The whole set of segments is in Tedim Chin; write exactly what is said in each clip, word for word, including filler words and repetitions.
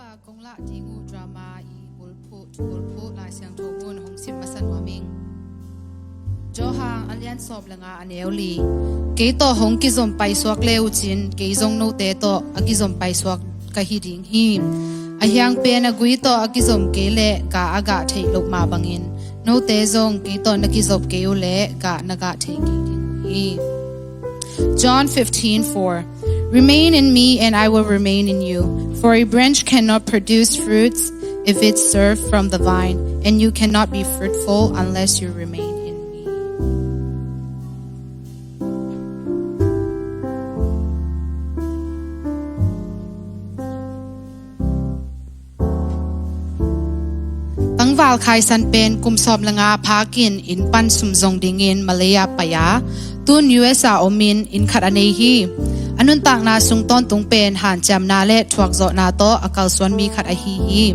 Kong lah ding uh drama i bulphuh, bulphuh Lai Siangtho mun hong sim masa nuam ing. Johan a lian sawm le nga a neu li. Kei tawh hong kizom paisuak le uh cin, kei zong note tawh a kizom paisuak ka hi ding hi. A hiang pen a gui tawh a kizom kei leh ka a gah theih loh mah bangin, note zong kei tawh na kizop kei uh leh ka na gah thei kei ding uh hi. John fifteen four. Remain in me and I will remain in you. For a branch cannot produce fruits if it's severed from the vine, and you cannot be fruitful unless you remain in me. Tangval Khaisan pen kum sawm le nga phak in inn pan sum zong dingin Malay ah pai a, tun U S ah om in inn khat a nei hi. A nuntakna sung tawntung pen hanciamna le thuakzawhna tawh a kalsuan mi khat ahi hi.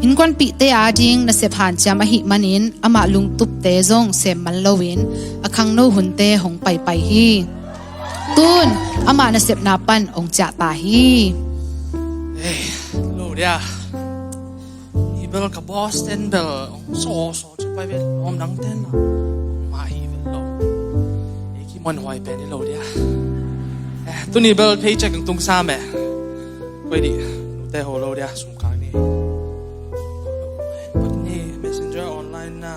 Innkuanpihte ading nasep hanciam ahih manin amah lungtupte zong sem man loin a khangno hunte hong paipai hi. Tun amah nasepna pan hong ciah ta hi. Ei, lo dia. Ni bel ka boss ten bel hong sawsaw ci pai vet, om dang ten a. Mah hi vet lo. Ei, kimuanhuai pen hi lo dia. Eh, tuni bel paycheck hong tung sam e. Koi dih, nute ho lo dia, sum khak ni. Pat ni messenger online na.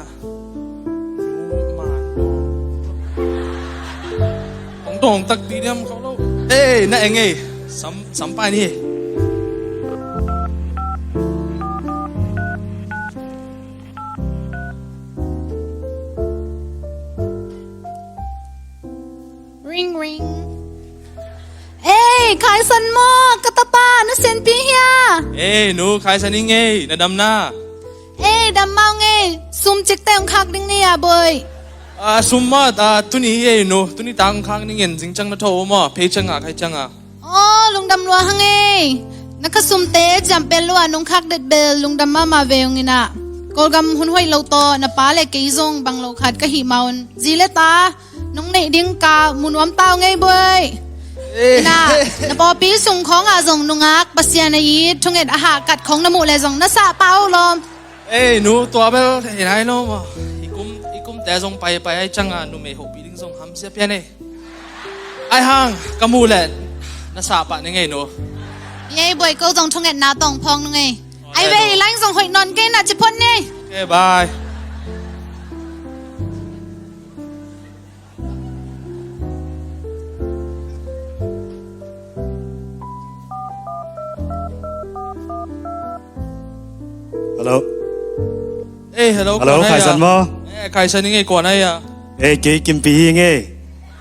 Hong dong takpi diam kho lo. Ei, na eng ei. Sam, sam pai ni. Ring, ring. Ei, Khaisan maw, ka tapa, na senpi hia? Ei, nu, Khaisan ing ei, na dam na? Ei, dam mah ung ei, sum cikte hong khak ding ni a, boi. Ah, sum mah, ah, tuni hi ei nu, tuni tak hong khak ning en, zingciang na tho uh maw, paycheck ah, khai ciang ah. Aw, lungdam lua hang ei. Na kha sumte ciam pen lua, nong khak det bel lungdam mahmah ve ung ina. Kawlgam hun hoih lo tawh na pa le kei zong bang lo khat ka hih mah un, zi le ta nong neih ding ka mu nuam ta ung ei, boi. Eh. Ina, na pawlpi sung khawngah zong nungak, Pasian a it, thunget a hahkat khong na muh le zong na sah pah uh lawm. Ei, nu, tua bel hi nai lo maw. I kum, i kumte zong paipai ai ciang a numei hopih ding zong hamsia pian ei. Ai hang, ka muh leh na sah pah ning ei nu. Ei, boi, ko zong thungetna tawh phawk nung ei. Ai ve, i laing zong hoih nawn kei na, ci phot ni. Okay, bye. Hello. Eh, hello, hello, kuan ai a? Khaisan maw? Eh, Khaisan ing ei, kuan ai a? Eh, kei Kimpi hi ing ei.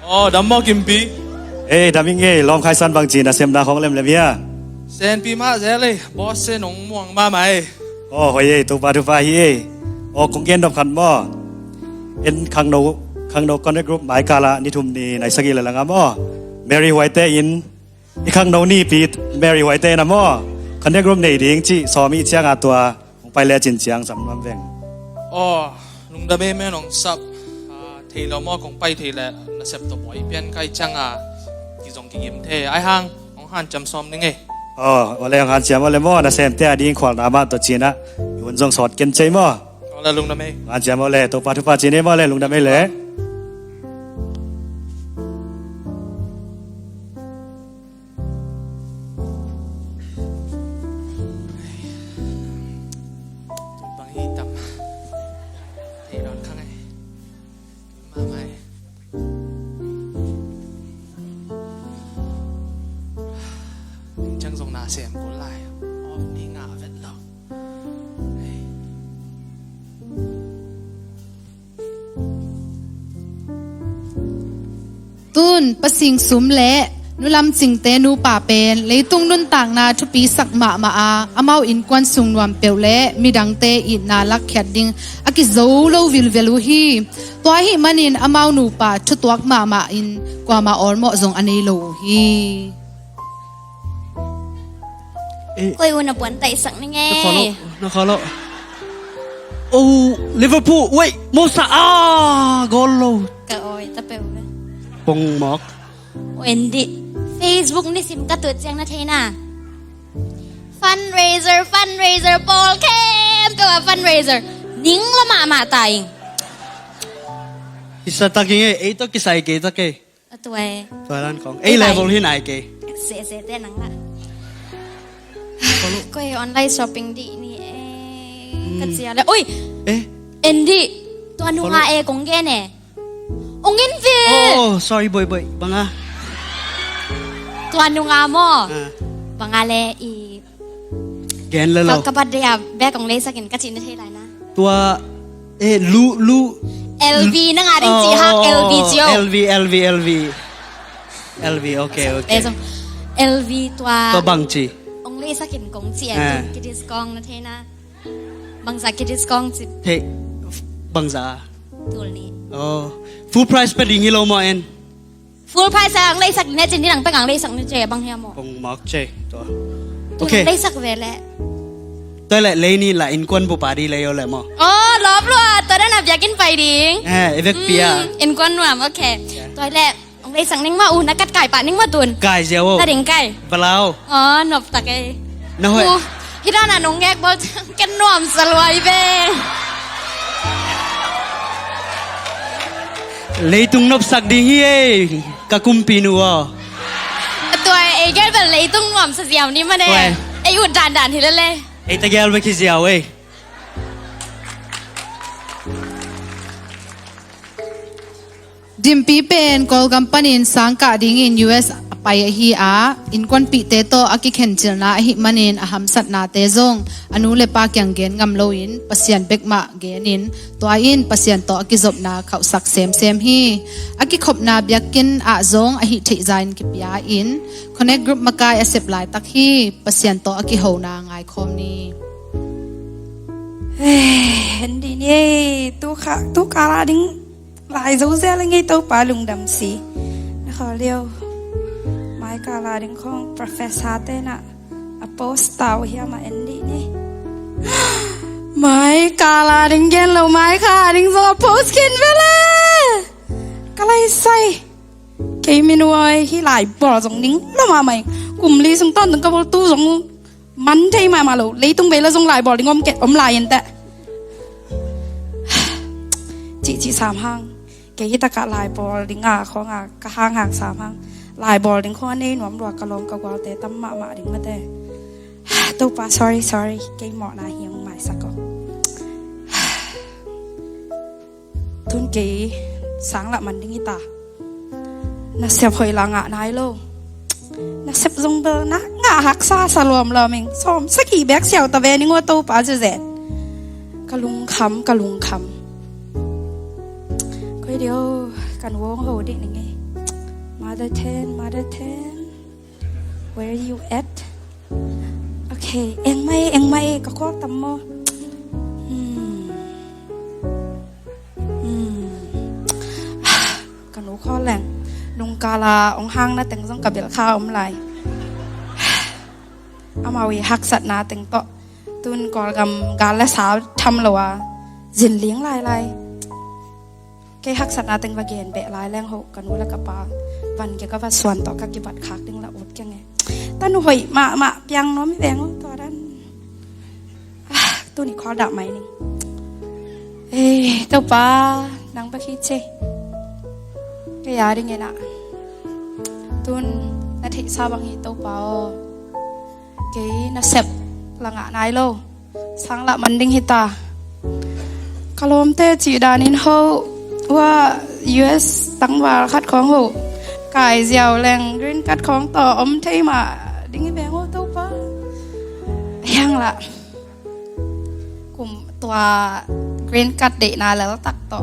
Aw, dam maw Kimpi? Eh, dam ing ei, lawm Khaisan, bangci nasepna khawng lemlem hia? Senpi mah zel ei, boss se nong muang mahmah ei. Aw, hoih ei, Topa thupha hi ei. Aw, kong gen dom khat maw. En khangno, khangno connect group mai kal ah ni thum ni nai sagih le lang ah maw. Mary Huaite in, i khangno nipi Mary Huaite in a maw, connect group nei ding cih sawm i ciang a, tua hong pai le cin ciang sam nuam veng. Aw, lungdam ei, men hong sap. Ah, thei lo maw, kong pai thei leh nasep tawh buai pian kai ciang a, kizong kigim thei. Ai hang, hong hanciam sawm ning ei. Aw, aw le, hong hanciam aw le maw, nasemte ading khualna mah tawh cin ah, i hun zong sawt ken cei maw. Aw le, lungdam ei. Hanciam aw le, Topa thupha cin ei maw le, lungdam ei le. Tun bang hi tam. Thei nawn khang ei. Tun mahmah ei. Ning ciang zong na sem kul lai. Off ni ngah vet lo. Ei. Tun, Pa Sing Sum le Nu Lam Cingte nupa pen leitung nuntakna thupisak mahmah a, amau innkuan sung nuam peuh le midangte itna lakkhiat ding a kizo lo vilvel uh hi. Tua ahih manin amau nupa thutuak mahmah in kuamah awlmawh zong a nei lo uh hi. Eh. Koi uh na puan taihsak ning ei. Na kha lo, na kha lo. Oh, Liverpool, wait, Mo Salah, ah, goal lo. Ka awi ta peuh ve. Pong mawk. Wendy, Facebook nisim ka tuat ciang na thei na. Fan Fundraiser, fundraiser, pawl khempeuh ah fundraiser. Ning la mahmah ta ing. Kisa tak ing e, ei tawh kisai kei tak e. A tua e. Tua dan kong. Ei level hi nai kei. Sese te nang la. Koi online shopping dih ni e. Ka cia le. Oi. Eh. Andy. Tua nunga e kong gen e. Ong in ve. Oh, sorry boy boy. Banga. Tua nunga maw. Banga le i Gen le lo. Ka, ka birthday a bek ong leisak in ka cih na thei lai na. Tua, eh, lu, lu. L V na nga ding cih hak, oh, L V cio. L V, L V, L V. L V, okay, okay. Eh, zong L V tua. Tua bang ci. Ong leisak in kong ci eh, kidis kong na thei na. Bangza kidis kong ci. Thei, bangza. Tul ni. Oh, full price pe ding hi lo maw en. Full price ang leisak ni ne cin ni nang pek ang leisak ni ce bang hiam maw? Kong mak ce tua. Tu okay. Leisak ve le. Tua le lei ni la innkuan bupa di lei o le maw? Oh, lop lua. Tua dan a biakinn pai ding. Eh, i vekpi a. Innkuan nuam, okay. Tua le ang leisak ning ma u na kat kai pa ning ma tun. Kai ziau o. Ta ding kai. Balau. Oh, nop tak e. Na hoi. Hih dan a nong ngek bawl ciang ken nuamsa lua hi veng. Leitung nopsak ding hi ei, ka kumpinu aw. A tua ei gel bel leitung nuamsa ziau ni mane. Ei ut dandan hi lele. Ei ta gel bek hi ziau ei. Dimpi pen Kawlgam panin sangkah dingin U S a pai ahi a, innkuanpihte tawh a kikhencilna ahi manin a hamsatnate zong a nu le pa kiang gen ngam loin Pasian bekmah genin tua in Pasian tawh a kizopna khauhsak semsem hi. A kikhopna biakinn ah zong ahi theihza in kipia in Connect Group makai a sep laitak hi. Pasian tawh a kihona ngaikhawm ni. Hei, en dih ni ei, tu kha, tu kala ding lai zo zel ngei Topa lungdam si. Na khaw liau. Mai kala ding khong professor te na a post tau hiam a en dih ni. Mai kala ding gen lo mai kha ding zong a post khin vele. Ka lai sai. Kei minu oi hi lai bawl zong ding lo mahmah ing. Kum li sung tawn ding ka bawl tu zong man thei mahmah lo. Leitung vei la zong lai bawl ding om kei om lai in teh. Cihcih sam hang. Kei hi takah lai bawl ding a khawng a ka hang hang sam hang. Lai bawl ding khawng a nei nuam lua ka lawm ka gualte tam mahmah ding mate. Topa sorry sorry kei mawhna hiang maisak aw. Tun kei sang lah man ding hi ta. Nasep hoih lah ngah nai lo. Nasep zong bel na ngah haksa sa lawmlawm ing. Sawm sagih bek siau ta ve ning aw Topa zuzet. Ka lungkham ka lungkham. Koi dio kan wong ho dih ning ei. Mother ten, mother ten. Where are you at? Okay, eng mai eng mai ka call tam maw? Hmm. Hmm. Ka nu call leng. Nungkala ong hang na teng zong ka bel kha om lai. Amau i haksatna teng tawh. Tun Kawlgam gal le sa tham lo a. Zin ling lai lai. Kei haksatna teng va gen beh lai leng ho ka nu le ka pa van ke ka va suan tawh ka kibat khak ding la ut keng e. Tanu hoih mahmah piang nuam hi veng uh tua dan. Ah, tuni khawl dah mai ning. Ei, Topa nang bek hi ce. Kei a ding inah tun na theihsa bang hi Topa aw. Kei nasep la ngah nai lo. Sang lah man ding hi ta. Ka lawmte cih danin ho ua U S tangval khat khawng ho kai ziau leng green card khawng tawh om thei mah ding hi veng ho Topa. Hiang lah kum tua green card deihna lel tak tawh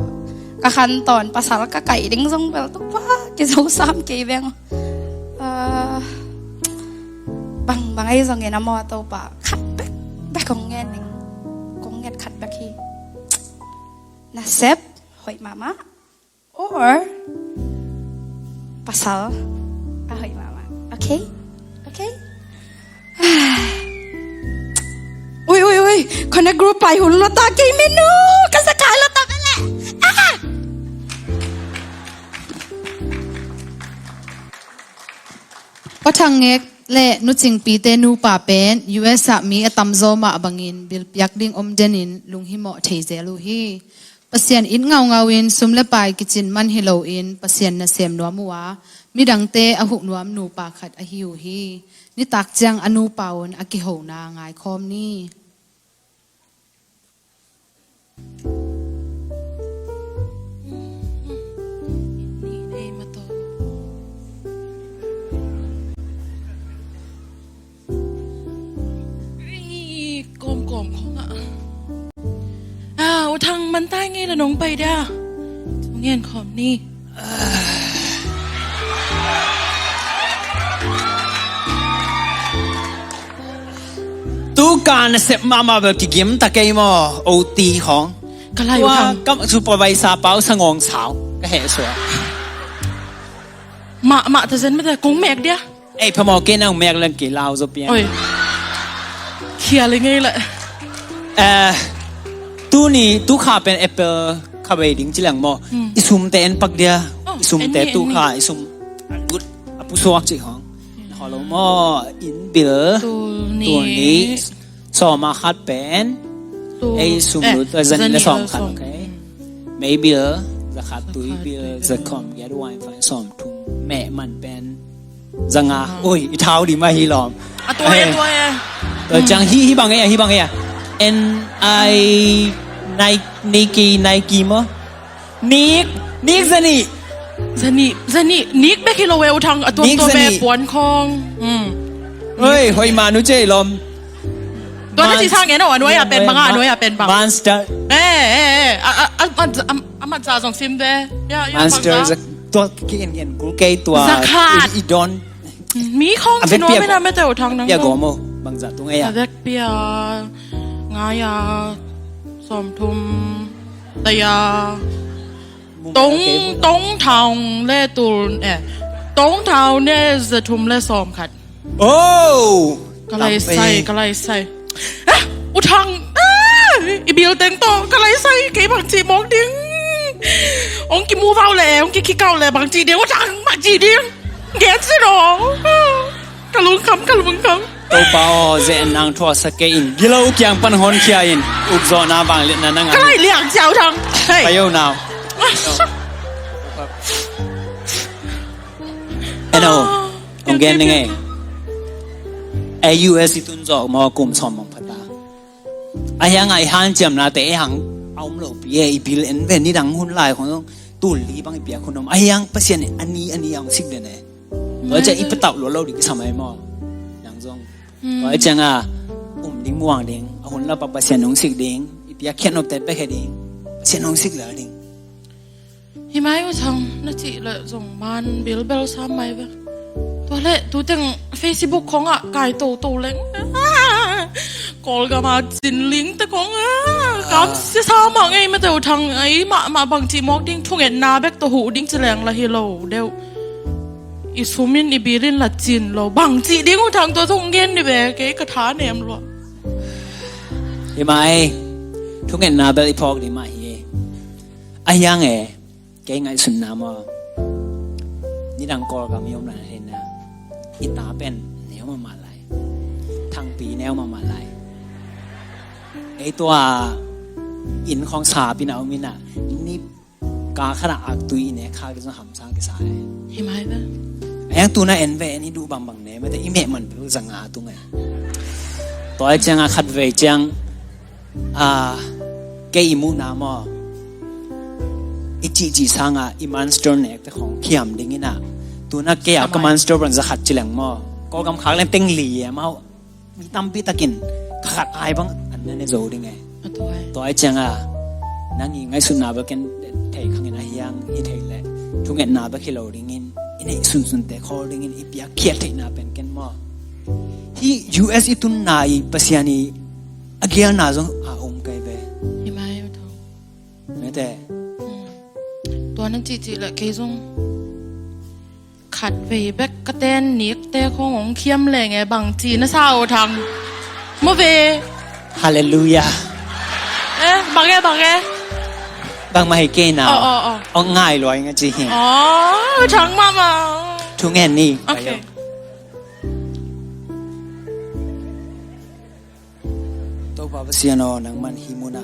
ka khan tawn pasal ka kaih ding zong bel Topa kizo sam kei veng. Ah, bang bang ei zongin a maw Topa khat bek bek kong ngen ning. Kong nget khat bek hi. Nasep hoih mahmah or pasal a hoih mahmah. Okay? Okay? Ui ui ui. Connect group pai hun lo ta kei menu. Ka sa kai lo ta bele. Ah! Pathang ngek. Le Nu Cingpite nupa pen U S ah mi a tamzaw mah bangin bilpiak ding om denin lunghimawh thei zel uh hi. Pasian it ngaungau in sum le pai kicin man hi loin Pasian nasem nuam uh a, midangte a huh nuam nupa khat ahi uh hi. Nitak ciang a nupa un a kihona ngaikhawm ni. Kawmkawm khawngah. Ah, U Thang, man tai ngei la nong pai dia. Ngen khawm ni. Tuka nasep mahmah bel kigim ta kei maw, O T khawng. Ka lai U Thang. Kam supervisor pau sangawng sau ka heh suak. Mah, mah ta zen mete kong mek dia. Ei, phamawh kei nang mek leng kei lau zaw pian. Oi. Khia le ngei le. Eh, tuni, tukha pen Apple kha vei ding ci leng maw. Hmm. I sumte en pak dia. Oh, i sumte en ni, en ni. Tukha, i sum a lut, a pusuak ci hong. Na khaw lo maw, in bil. Tul ni. Tul ni. Sawm a khat pen. Tul. Ei sum lut, eh, zanih le sawm khat, okay. Mei bil, za khat, tui bil, za khat, za khawm, get wifi sawm thum. Meh man pen. Za nga. Ui, i thau di mah hi lawm. A tua e, a tua e. Tua ciang hi, hi bang e, hi bang e. N I, Nike, Nike maw? Nik, nik zanih. Zanih, zanih, nik bek hi lo e U Thang, a tuam tuam e, puan khawng. Ui, hoih mah nu cei lawm. Tua na ci sang e no, a nuai a pen bang a, a nuai a pen bang. Monster. Eh, eh, eh. A, a, a, a, a, a mat za zong sim de. Ya, ya, Monster, bang za. Tua ki en en kul kei tua. Za khat. I, i don. Mi khawng ci nuam e na mete U Thang nang. Pia gawm o, bang za tung e ya. A vek pia, nga ya, sawm thum, ta ya. Tong, tong thau ne tul, eh. Tong thau ne za thum le sawm khat. Oh! Ka lai sai, ka lai sai. Ah! U Thang! Ah! I bil teng tawh ka lai sai, kei bang ci mawk ding. Ong kimu vau le, ong kikhik kau le, bang ci ding, U Thang, bang ci ding. Gen si no. Ka lungkham, ka lungkham. Topa aw, ze nang thuaksak kei in. Gilo kiang pan honkhia in. Ukzawhna vangliatna na ngah. Ka lai liang ciau thang. Hei. Ka yo nau. Eno, kong gen ning ei. A U S i tun zawh maw kum sawm bang phata. A hiang a i hanciamnate a hang a om lo pi e, i bil en ve nidang hun lai khong tul li bang i piak hun om. A hiang Pasian a ni a ni a hong sik den e. Tua ciang i patauh luat lo ding kisam ai maw. Nang zong. Tua ciang a um ding muang ding. A hun la pa Pasian hong sik ding. I piak khiat nop tet bek he ding. Pasian hong sik lel ding. Hi mai U Thang, na cih le zong man bilbel sam mai ve. Tua le tu teng Facebook khong ah kai toto leng. Kawlgam a cin ling te khong ah. Kam sia sa mah ngei mete U Thang, ei mah mah bang cih mawk ding, thungetna bek tawh huh ding ci leng la hi lo deuh. I sum in i bil in la cin lo, bang cih ding U Thang, tua zong gen ni ve, kei ka tha nem lua. Hi mai, thungetna bel i phawk ding mah hi. A hiang e, kei ngaihsutna maw? Nidang Kawlgam i om lai na, i ta pen neu mahmah lai. Thangpi neu mahmah lai. Ei tua inn khawng sap ina om ina, ni ka khat a aktui i ne kha kizong hamsang kisa e. Hi mai ve. A hiang tu na en ve, en i duh bangbang ne mete, i meh man pelu zanga tung e. Tua ciang a khat vei ciang, a, kei i muhna maw, i cihcih sanga i monster nekte khong khiam ding ina. Tuna kei a ka monster bang za khat ci leng maw, Kawlgam khak leng teng li e maw. Mi tampi takin ka khat ai bang an na ne zo ding e. Tua ai ciang a nang i ngaihsutna bek ken thei khangin a hiang i thei le thungetna bek hi lo dingin i neih sunsunte khawl dingin i piak khiat theihna pen ken maw. Hih U S i tunna i Pasian i a gialna zong a um kai ve. Hi mai U Thang. Mete. Tua nan cihcih le kei zong khat vei bek ka ten nikte khong hong khiam leng e bang ci na sa U Thang. Maw ve. Halleluiah. Eh, bang e, bang e. Bang mah hi kei nau. Aw, aw, aw. Hong ngai luai nga ci hi. Aw, U Thang mahmah. Thungen ni. Okay. Topa Pasian aw, nangman hih munah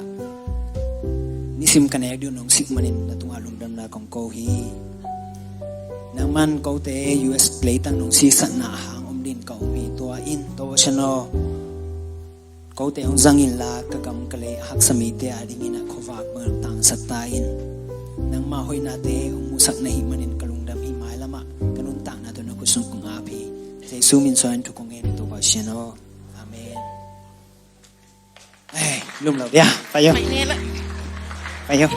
nisim ka nek ding nong sik manin na tungah lungdamna kong ko hi. Nangman kote U S leitang nong siksakna a hang om ding ka om hi. Tua in Topa Pasian aw, kote hong zang inla ka gam ka lei a haksa mite adingin a khuavak bang tangsak ta in. Nangmah hoihnate hong musak na hih manin ka lungdam hi. Mailamah ka nuntakna tawh na khutsung kong ap hi. Jesu min suangin thu kong ngen hi Topa Pasian aw. Amen. Ai, lum lo dia. Pai uh. Pai uh.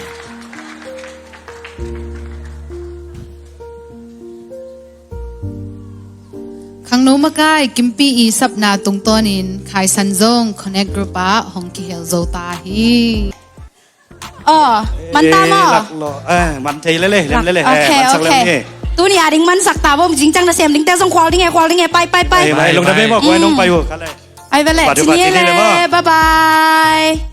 Khangno makai Kimpi i sapna tungtawnin Khaisan zong Connect Group ah hong kihel zo ta hi. Aw, man ta maw? Eh, lak lo. Eh, man thei lele, lem lele. Ok, eh, man sak ok. Lem ni. Tuni a ding man sak ta bom, jingcang na sem dingte zong khual ding e, khual ding e, pai, pai, pai. Pai, pai, lungdam e maw, khual nong pai uh, kha le. Ai, vele, bye, bye, cini bye, le, bye, bye. Bye, bye.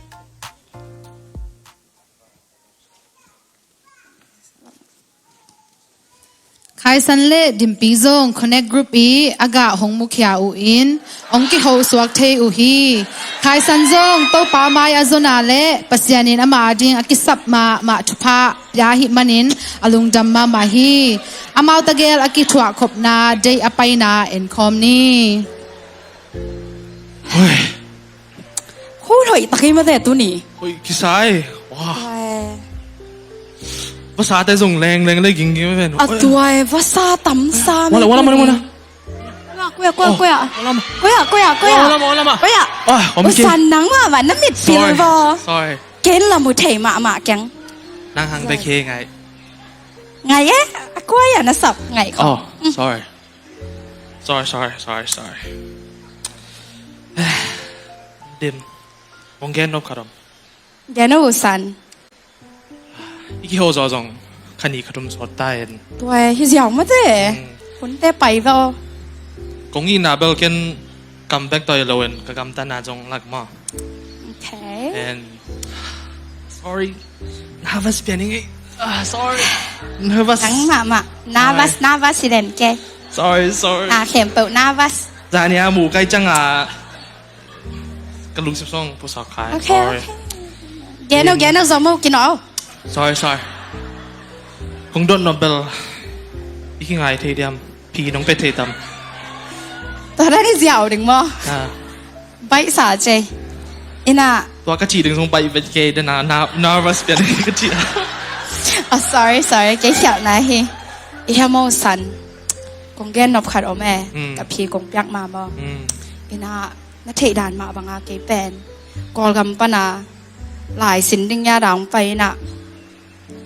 Khaisan le Dimpi zong Connect Group i a gah hong mukhia uh in hong kiho suak thei uh hi. Khaisan zong Topa mai a zona le Pasian in ama ading a kisap mahmah thupha pia hih manin a lungdam mahmah hi. Amau tagel a kithuah khopna dei a paina enkhawm ni. Khut hoih tak hi mate tuni. Hoih kisai. Wah. Tuai. Vasate zong leng leng le ging ging ven. A tuai vasa tamsa. Wala, wala, wala, wala. Kuya, kuya, kuya. Kuya, kuya, kuya. Wala, wala, wala. Kuya. Ah, om ke. Usan nang mahmah na mit pil vo. Sorry. Ken la mu thei mahmah keng. Nang hang te khe ngai. Ngai e. A kuya na sap ngai ko. Oh, sorry. Sorry, sorry, sorry, sorry. Dim. Hong gen nop khat om. Gen o usan. I kiho zaw zong kha ni kha thum sawt ta in. Tuai hi ziau mate. Hunte pai zaw. Kong i na bel ken kam bek toi lo in ka gamtatna zong lak maw. Okay. And sorry. Nervous pian ing ei. Ah, sorry. Nervous. Nang mahmah. Nervous, nervous hi den ke. Sorry, sorry. Na khempeuh nervous. Zani a mu kai cang a. Ka lungsim song pusak khai. Okay, sorry. Okay. Gen o, gen o, zom o, kino. Sorry, sorry. Kong dot nop bel. I kingai thei diam. Phi nong pe thei tam. Tua dan i ziau ding maw? Ah. Baih sa cei. Ina. Tua ka cih ding song baih vet kei dena, na, nervous pian ka cih. Oh, sorry, sorry. Kei khialhna hi. I hia mo san. Kong gen nop khat om e. Mm. Ka phi kong piak ma maw. Mm. Ina, na theih dan mah banga kei pen. Kawlgam pana. Lai sin ding ya dang pai ina.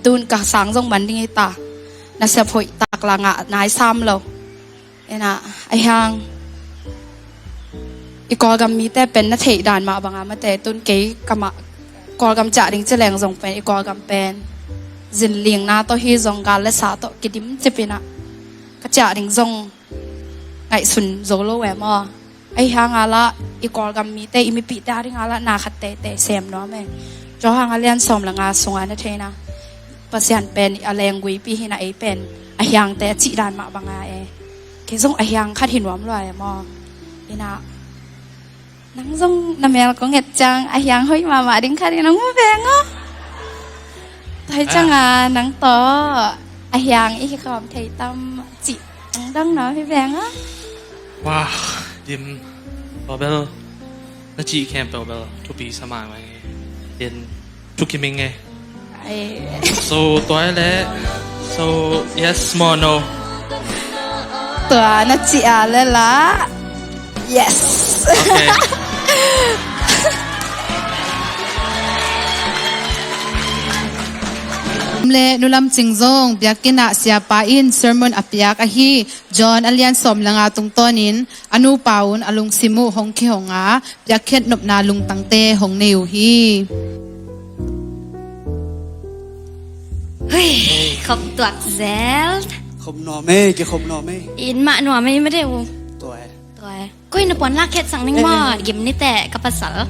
Tun ka sang zong man ding hi ta. Nasep hoih tak la ngah nai sam lo. Ina, a hiang i Kawlgam mite pen na theih dan mah banga mate tun kei kamah Kawlgam ciah ding ci leng zong pen i Kawlgam pen zinlingna tawh hi zong gal le sa tawh kidim cip ina ka ciah ding zong ngaihsun zo lo e maw. Ahi hanga lah i Kawlgam mite i mipihte a dinga lah na khat teitei sem nuam e. Johan a lian sawm le nga sunga na theina Pasian pen a lengguipi hina ei pen a hiangte a cih dan mah banga e. Kei zong a hiang khat hi nuam lua e maw. Ina nang zong na mel kong et ciang a hiang hoih mahmah ding khat in hong mu veng aw. Tua hi cianga nang tawh a hiang i hi khawm thei tam cih hong dong nuam hi veng aw. Wah, Dim, tua bel na cih khempeuh bel thupi sa mahmah e. Dim, thu kiming e. Ai. So, tua le, so, yes, maw, no? Tua na cih a le la. Yes. Okay. Le Nu Lam Cing zong biakinn ah siapa in sermon a piak ahi. John a lian sawm le nga tungtawnin a nupa un a lungsim uh hong kihong a, biakhiat nopna lungtangte hong nei uh hi. Hui, khop tuak zel. Khop nuam ei, kikhop nuam ei. In mah nuam ei mah deuh. Tua e. Tua e. Koi na puan lak khet sang ning maw, gim ni teh ka pasal.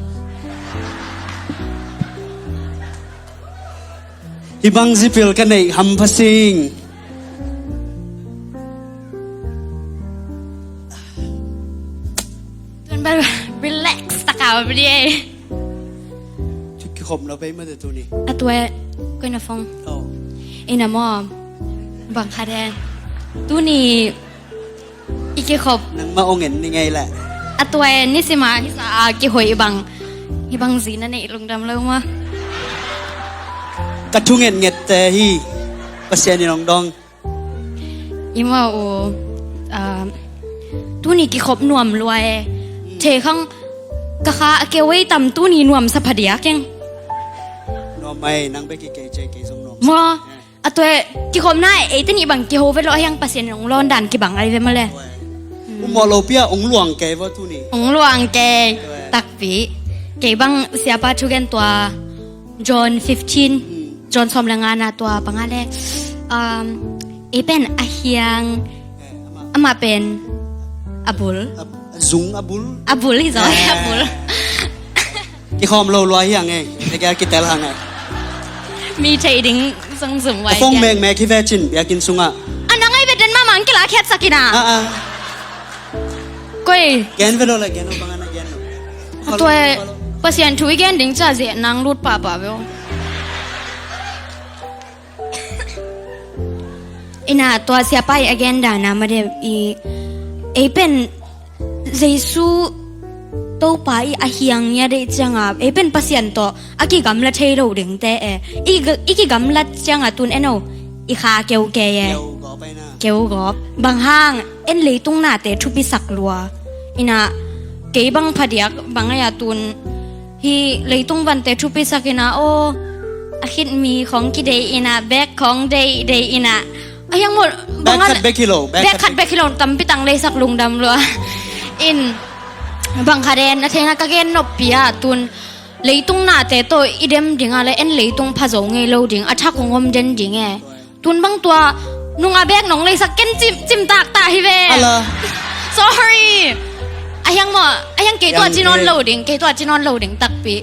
Hih bang zipil ka neih ham pha sing. Tuan bel relax taka beli e. Khop lo pei mate tuni. A tua e, koi na phone. Oh. Ina maw, bang khat e. Tuni i kikhop. Nangmah ong en ni ngei leh. A tua e, nisima hisa a kihoih bang. Hi bang zi na nei lungdam lo maw. Ka thu ngetnget te hi. Pasian in ong dong. I maw u, ah, tuni kikhop nuam lua e. Thekhang ka kha a keu ei tam tuni nuam sa phadiak eng. Nuam mai, nang bek i kei ce kei zong nuam. Maw, a tua e, kikhopna e, eite nih bang kiho ve lo a hiang Pasian in ong lawn dan kibang ai ve maw le. Um maw lo pia ong luang kei vo tuni. Ong luang kei, takpi. Kei bang siapa thugen tua John fifteen, John sawm le ngana tua banga le, um, ei pen a hiang, amah pen a bul. A zung a bul. A bul hi zaw, a bul. Kikhawm lo lua hiang e. Te kia kitel hang e. Mi thei ding zong zum wai. A fong mekmek hi ve cin biakin sungah. A nang ai ve den mamang kila khiat sakina. Ah, ah. Koi. Gen ve lo le gen lo banga na gen lo. A tua e, Pasian thu i gen ding ca zeh nang lut pahpah ve o. Ina tua siapa i agenda na made i ei pen Jesu Topa i a hiang nia deih cianga ei pen Pasian tawh a kigamla thei lo dingte e. I ga-, i kigamlat cianga tun eno i kha keu kei e. Keu gawp aina. Keu gawp. Bang hang en leitung nate thupisak lua. Ina kei bang phadiak bang aia tun hi leitung vante thupisak ina aw, a khitmi khong kidei ina, bek khong dei dei ina. A hiang maw, bek khat bek hi lo, bek khat bek hi lo, tampi tang leisak lungdam lua. In, bang khat en, a theina ka gen noppi a tun leitung nate tawh i dem dinga le en leitung pha zo ngei lo ding, a thak hong om den ding e. Tun bang tua nunga bek nong leisak ken cim, cim taktak hi ve. Ala. Sorry. A hiang maw, a hiang kei tua ci nawn lo ding, kei tua ci nawn lo ding takpi.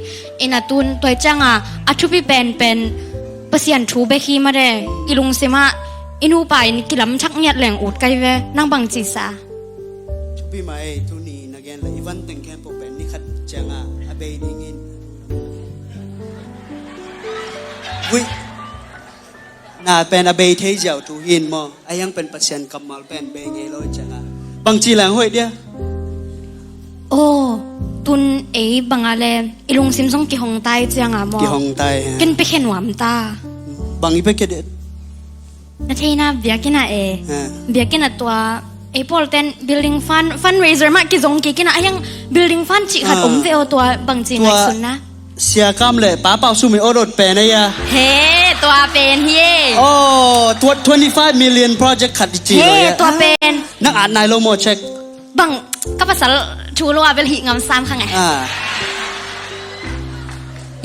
Ina tun tua i cianga a thupi penpen Pasian thu bek hi made i lungsima i nupa in kilam thak ngiat leng ut kai ve. Nang bang ci sa? Thupi mai tuni na gen la i van teng khempeuh pen ni khat cianga a bei dingin. Ui. Na pen a bei thei ziau tu hin maw? A hiang pen Pasian kammal pen bei ngei lo i cianga bang ci lang hoih dia? Aw, tun ei banga le i lungsim zong kihong tai cianga maw? Kihong tai, ha. Ken pekhe nuam ta. Bang i pekhe dia? Na theina biakina e. Ha. Biakina tua ei pawlten building fund, fundraiser mah kizong kikina a hiang building fund cih khat om ve aw tua bang ci ngaihsun na. Sia Kam le Pa Pau Sum i order pen a ia. He, tua pen hi e. Oh, tua twenty five million project khat i ci lo ia. He, tua pen. Nang at nai lo maw check. Bang, ka pasal thu lo a bel hih ngam sam khang e. Ah.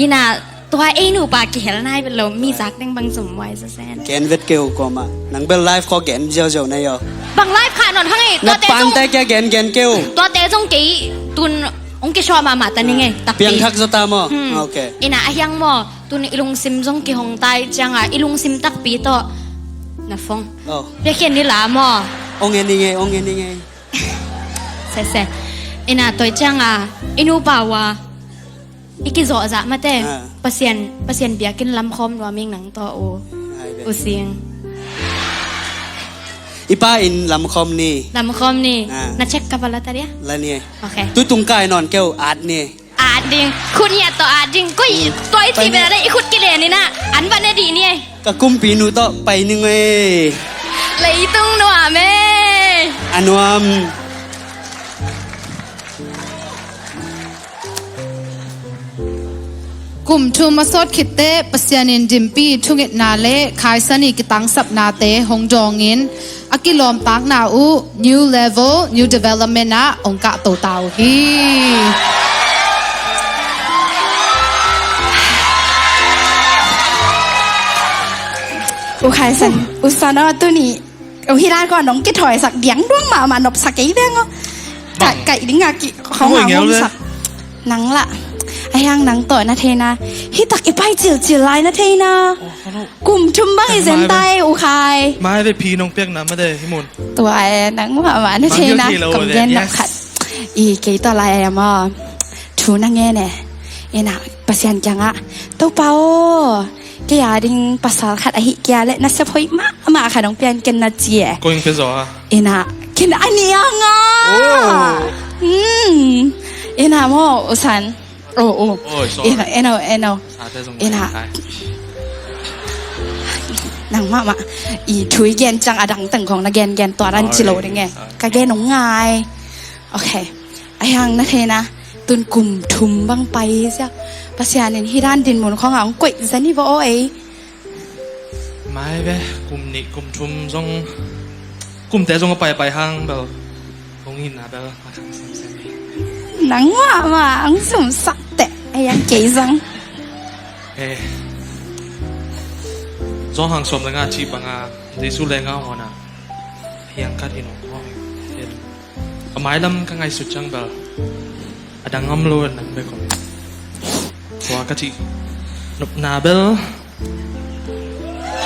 Ina, tua ei nupa kihel nai bel lo mi zak deng bang zum wai sa sen. Gen vet keu koma. Nang bel live ko gen ziau ziau nai yo. Bang live kha non khang e. Na pante kia gen gen keu. Tua te zong kei tun Ong kisuah mahmah ta ning e, takpi. Piangthak zaw ta maw? Hmm. Ok. Ina a hiang maw, tuni i lungsim zong kihong tai cianga, i lungsim takpi tawh na phone. Oh. Piakhian ni la maw? Ong en ning e, ong en ning e. Sese. Ina toi cianga, i nupa ua i kizawh zah mate. Ah. Pasian, Pasian biakinn lamkhawm nuam ing nang tawh u. Ai, ve. U Sing. I pa in lamkhawm ni. Lamkhawm ni. Ah. Na check ka va la ta dia? La ni e. Ok. Tutung kai nawn keu at ni. At ding. Khut ngiat tawh at ding. Koi, hmm, toi ci bela dai i khut kile ni na. An va ne di ni e. Ka kumpi nu tawh pai ning e. Leitung nuam e. A nuam. Kum thum a sawt khitteh Pasian in dimpi thungetna le khaisan i kitangsapnate hong dawngin a kilawmtakna uh New Level, New Development ah hong kahto ta uh hi. U khaisan, u san aw tuni. Ong hi lai kong ong kithawisak diang duang mahmah nopsak kei veng aw. Kaih ding a ki hong a hong sak. Nang lah. A hiang nang tawh na theina. Hi tak i pai cilcil lai na theina. Kum thum bang i zem tai u khai. Mai ve phi nong piak na ma de hi mun. Tua e nang mahmah na theina. Kam gen nop khat. I kei tawh lai e maw. Thu na ngen e. Ina, Pasian kiangah, Topa aw, kei a ding pasal khat ahih kei leh nasep hoih mahmah khat hong pia in ken, na ci e. Ko in pia zaw a. Ina, ken a niang a. Oh. Hmm. Ina maw, U San. Oh, oh. Oh, sorry. Ina, ina, ina. Ina. Nang mahmah. I thu i gen ciang a dang teng khong na gen gen tua dan ci lo ding e. Sorry. Ka gen hong ngai. Ok. Ahi hang na thei na, tun kum thum bang pai sia. Pasian in hih dan dinmun khong a hong koih zen hi va aw ei. Mai ve, kum nih, kum thum zong, kumte zong a paipai hang bel hong hinna bel a khang semsem hi. Nang mahmah hong sumsak teh, ei ang kei zong. Eh. Zong hang sawm le nga cih banga Jesu le nga hong hona hiang khat hi nong hong. A mailam ka ngaihsut ciang bel a dang ngam lo nang bek om. Tua ka cih nopna bel.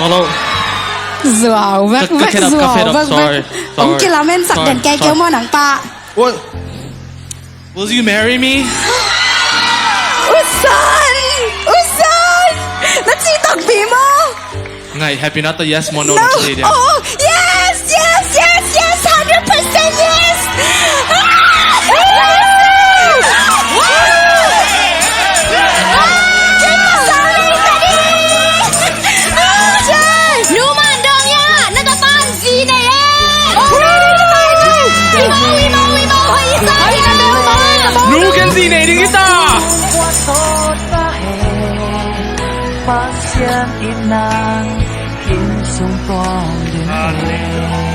Hello. Zuau vek vek, zuau vek vek. Hong kilamen sak den kei kei maw nang pa. What? Will you marry me? U San! U San! Na cih takpi maw? Ngai, happy na ta yes maw no na ci dia. Oh, yes, yes, yes, yes, hundred percent yes! Ah! Nu man dong ya, na ta pan zi ne ye. Nu ken zi ne ding hi ta. Pasian in nang kin sung tuam ding hi.